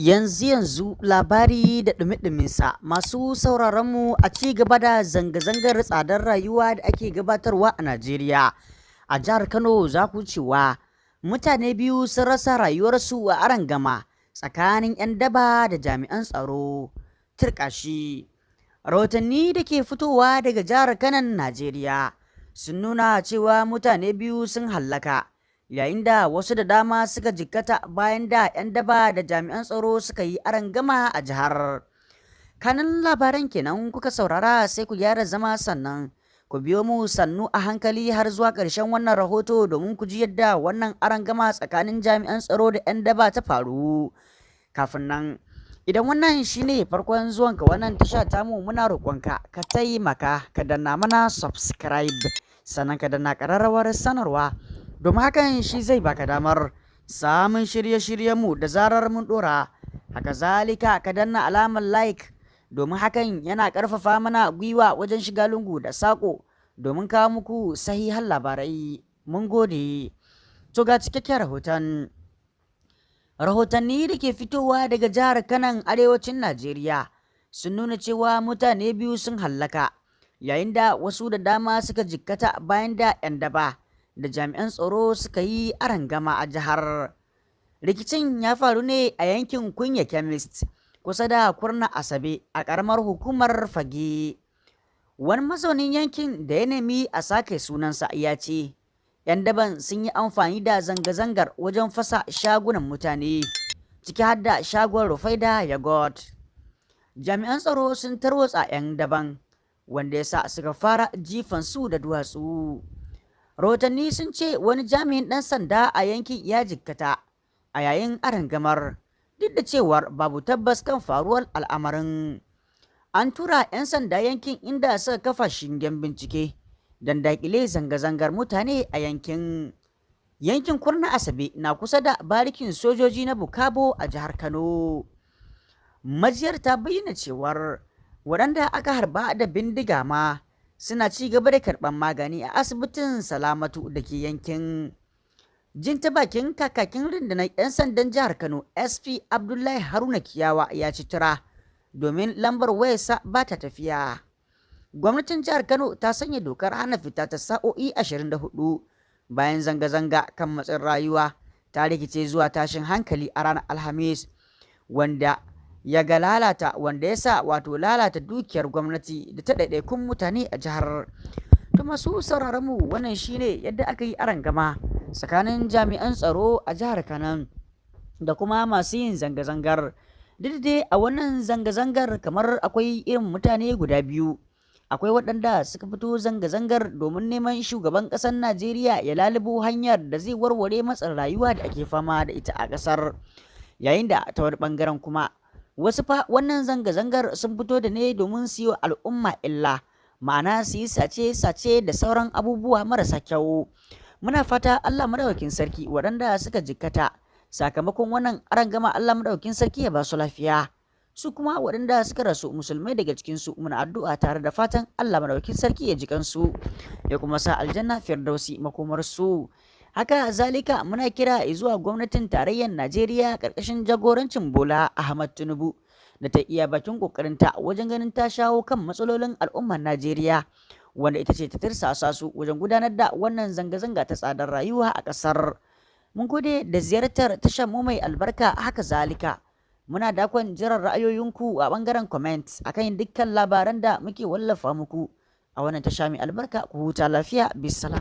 Yanzu yanzu labari da ɗumi-ɗuminsa, masu sauraronmu, a ci gaba da zanga-zangar tsadar rayuwa da ake gabatarwa a Najeriya. A jihar Kano za ku cewa mutane biyu sun rasa rayuwarsu a arangama tsakanin 'yan daba da jami'an tsaro. Tirƙashi. Rahotanni da ke fitowa daga jihar Kanon Najeriya sun nuna cewa mutane biyu sun hallaka, yayin da wasu da dama suka jikkata bayan da 'yan daba da jami'an tsaro suka yi arangama a jihar. Kanin labaran kenan kuka saurara. Sai ku gyara zama, sannan ku biyo mu sannu a hankali har zuwa ƙarshen wannan rahoto domin ku ji yadda wannan arangama tsakanin jami'an tsaro da 'yan daba ta faru. Kafin nan, idan wannan shine farkon zuwanka wannan tasha tamu, muna roƙonka ka taimaka ka danna mana subscribe, sannan ka danna ƙararrawar sanarwa, domin hakan shi zai baka damar samun shirye-shiryenmu da zarar mun dora. Haka zalika, ka danna alamar like, domin hakan yana ƙarfafa mana gwiwa wajen shiga lungu da saƙo domin kawo muku sahihan labarai. Mun gode. To, ga cikakken rahoton. Rahotanni da ke fitowa daga jihar Kanon arewacin Najeriya sun nuna cewa mutane biyu sun hallaka, yayin da wasu da dama suka jikkata bayan da 'yan daba da jami'an tsaro suka yi arangama a jihar. Rikicin ya faru ne a yankin Kunya Chemist, kusa da Kurna Asabe, a ƙaramar hukumar Fage. Wani mazaunin yankin da ya nemi a sake sunansa ya ce, 'yan daban sun yi amfani da zanga-zangar wajen fasa shagunan mutane, ciki har da shagon Rufaida Yogurt. Jami'an tsaro sun tarwatsa 'yan daban, wanda ya sa suka fara jifan su da duwatsu. Rahotanni sun ce wani jami'in ɗan sanda a yankin ya jikkata a yayin arangamar, duk da cewar babu tabbas kan faruwar al'amarin. An tura 'yan sanda yankin, inda suka kafa shingen bincike don daƙile zanga-zangar mutane a yankin. Yankin Kurna Asabe na kusa da barikin sojoji na Bukabo a jihar Kano. Majiyar ta bayyana cewar waɗanda aka harba da bindiga ma suna ci gaba da karɓar magani a asibitin Salamatu da ke yankin. Jin ta bakin kakakin rundunar 'yan sandan jihar Kano, SP Abdullahi Haruna Kiyawa, ya ci tura, domin lambar wayarsa ba ta tafiya. Gwamnatin jihar Kano ta sanya dokar hana fita ta sa'o'i 24 bayan zanga-zanga kan matsin rayuwa ta rikice zuwa tashin hankali a ranar Alhamis, wanda ya ga lalata wanda ya sa wato lalata dukiyar gwamnati da ta ɗaiɗaikun mutane a jihar. To, masu sauraron mu, wannan shine yadda aka yi arangama tsakanin jami'an tsaro a jihar Kano da kuma masu yin zanga-zangar. Duk dai a wannan zanga-zangar kamar akwai irin mutane guda biyu. Akwai waɗanda suka fito zanga-zangar domin neman shugaban ƙasar Najeriya ya lalubo hanyar da zai warware matsin rayuwa da ake fama da ita a ƙasar. Yayin da ta wani ɓangaren kuma, wasu fa wannan zanga-zangar sun fito da ne domin su yi al'umma illa, ma'ana su yi sace-sace da sauran abubuwa marasa kyau. Muna fata Allah Madaukakin Sarki, waɗanda suka jikkata sakamakon wannan arangama, Allah Madaukakin Sarki ya ba su lafiya. Su kuma waɗanda suka rasu, musulmai daga cikinsu, muna addu'a tare da fatan Allah Madaukakin Sarki ya ji kansu ya kuma sa Aljanna Firdausi makomarsu. Haka zalika, muna kira zuwa gwamnatin tarayyar Najeriya ƙarƙashin jagorancin Bola Ahmad Tinubu da ta iya bakin ƙoƙarinta wajen ganin ta shawo kan matsalolin al'ummar Najeriya, wanda ita ce ta tirsasa su wajen gudanar da wannan zanga-zanga ta tsadar rayuwa a ƙasar. Mun gode da ziyartar tashar mu mai albarka. Haka zalika, muna dakon jiran ra'ayoyinku a ɓangaren comment akan dukkan labaran da muke wallafa muku a wannan tasha mai albarka. Ku huta lafiya. Bisalam.